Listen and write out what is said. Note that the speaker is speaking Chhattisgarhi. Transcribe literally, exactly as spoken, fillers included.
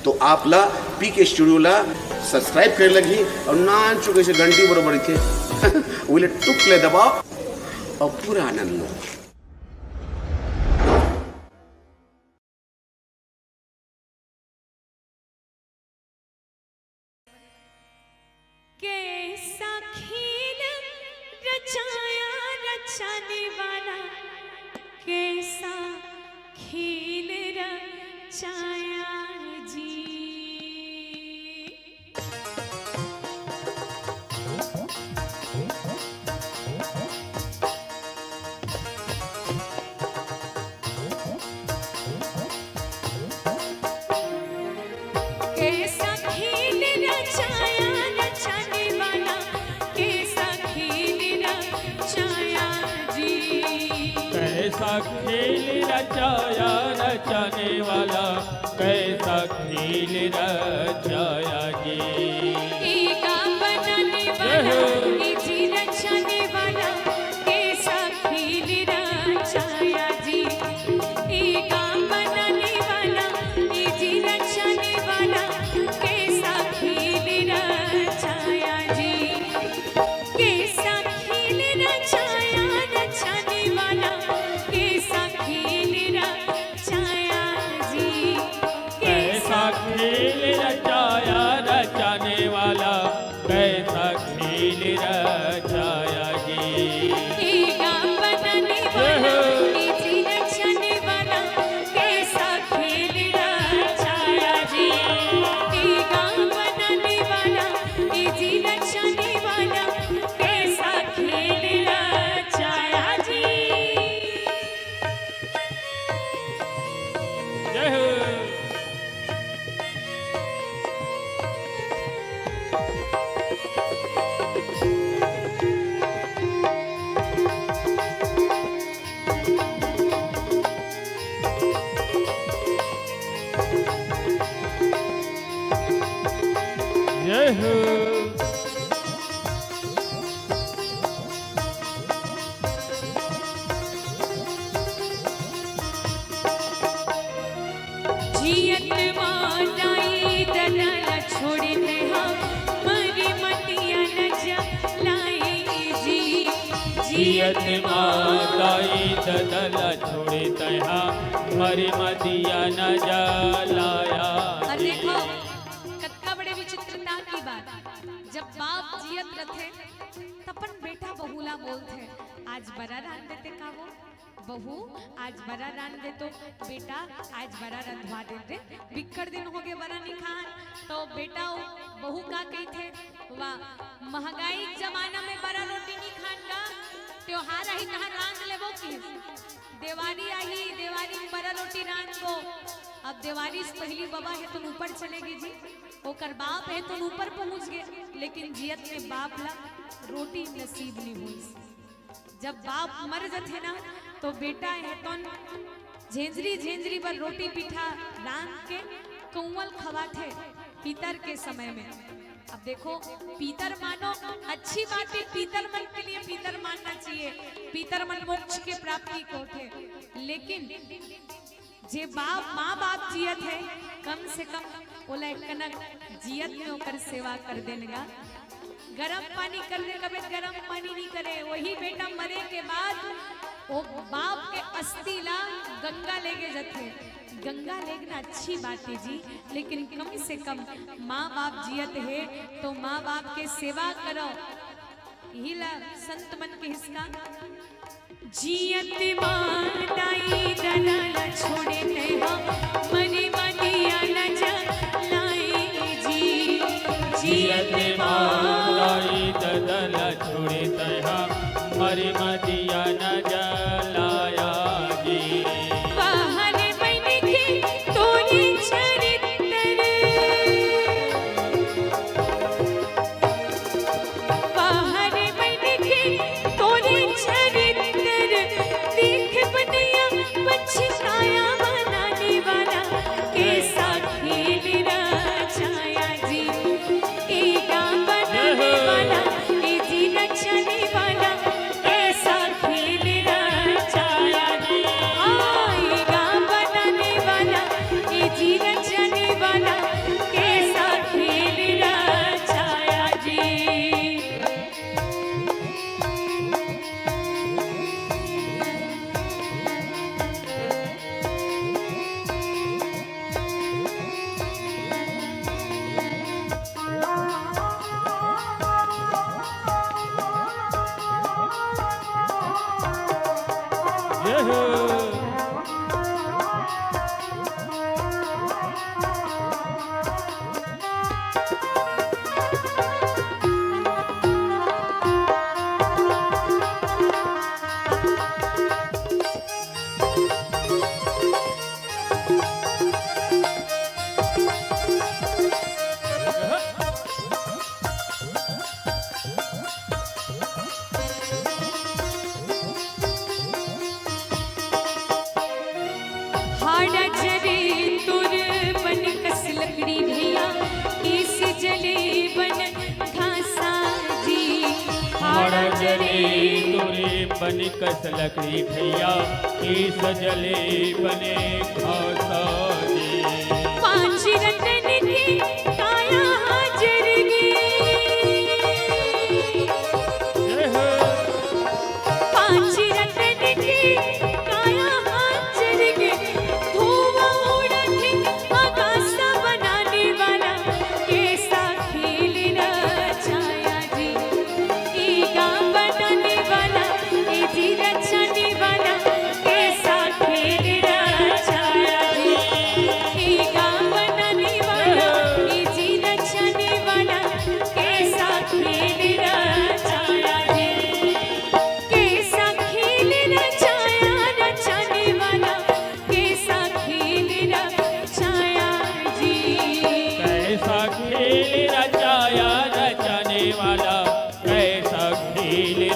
तो आप ला पीके स्टूडियो ला सब्सक्राइब करे लगही अउ नान चुके से घंटी बरोबर थे। उले टुक ले दबाओ अउ पूरा आनंद लो। कैसा खेल रचाया रचाने वाला, कैसा खेल रचाया जी। कैसा खेल रचाया रचाने वाला, कैसा खेल रचाया जी। कैसा खेल रचाया रचाने वाला, कैसा खेल रचाया जी। ए गा बनाने वाला, ए जी रचाने वाला, कैसा खेल रचाया जी। ए गा बनाने वाला, ए जी रचाने वाला, कैसा खेल रचाया जी। कैसा खेल रचाया रचाने वाला, कैसा खेल रचाया जी। कैसा खेल रचाया रचाने वाला, कैसा खेल रचाया जी। ए गा बनाने वाला, ए जी रचाने वाला, कैसा खेल रचाया जी। ए गा बनाने वाला, ए जी रचाने वाला, कैसा खेल रचाया जी। जय हो। जय हो। जियत माताई ददला छोड़े तेहा, मरी मतिया न जलाई जी। जियत माताई ददला छोड़े तेहा, मरी मतिया न जलाया और देखो, कतका बड़े विचित्रता की बात, जब बाप जियत रथे, तपन बेटा बहू ला बोलथे, आज बरा रांध देते का वो? बहू, आज बरा रांध दे तो। बेटा, आज बरा रंधवा दे रे, बिक्कड़ दिन होगे बरा नी खान। तो बेटा, बहू का कहिथे, वाह, महंगाई के जमाना में बरा रोटी नी खान गा, त्योहार आही तहाँ रांध लेबो कि देवारी आही, देवारी में बरा रोटी रांधबो। अब देवारी से पहिली बबा हे तो ऊपर चले गे जी, ओकर बाप हे तो ऊपर पहुंच गे, लेकिन जियत में बाप ला रोटी नसीब नी होइस। जब बाप मर जथे ना, तो बेटा हे तो झेंझरी झेंझरी बर रोटी पीठा रांध के कौवल खवाथे पितर के समय में। अब देखो, पितर मानो, अच्छी बात है, पितर मन के लिए पितर मानना चाहिए, पितर मन मोक्ष के प्राप्ति को थे। लेकिन जे बाप, माँ बाप जियत हे, कम से कम ओला एक कनक जियत में ओकर सेवा कर देन गा। गरम पानी कर दे, कबे गरम पानी नी करे। वही बेटा मरे के बाद वो बाप के अस्थि ला गंगा लेगे जथे। गंगा लेगना अच्छी बात है जी, लेकिन कम से कम माँ बाप जियत हे तो माँ बाप के सेवा करो। यही ला संत मन के हिस्सा। जियत माँ दाई ददा ला छोड़े तेहा, मरे मतिया न जलाई जी। जियत माँ दाई ददा ला छोड़े तेहा, मरे मतिया न जलाया जी। बाहर बन के तोरे चरित्र बाहर बन के तोरे चरित्र देख बनैया पछताया बनाने वाला कैसा खेल रचाया जी। ए गाँव बनाने वाला, ए जी नचाने वाला कैसा खेल रचाया। जले तोरे बने कस लकड़ी भैया, के सजले बने घासा जी। पांच रतन के काया हाजर गे। जय हो। पांच रतन के काया हाजर गे। धुआं उड़त हे आकाश बनाने वाला, कैसा खेल रचाया जी। ए गांव बनाने वाला, ए जी रचाने वाला, कैसा खेल रचाया जी। ए गांव बनाने वाला, ए जी रचाने वाला, कैसा खेल रचाया जी। कैसा खेल रचाया रचाने वाला, कैसा खेल रचाया जी। कैसा खेल रचाया रचाने वाला, कैसा खेल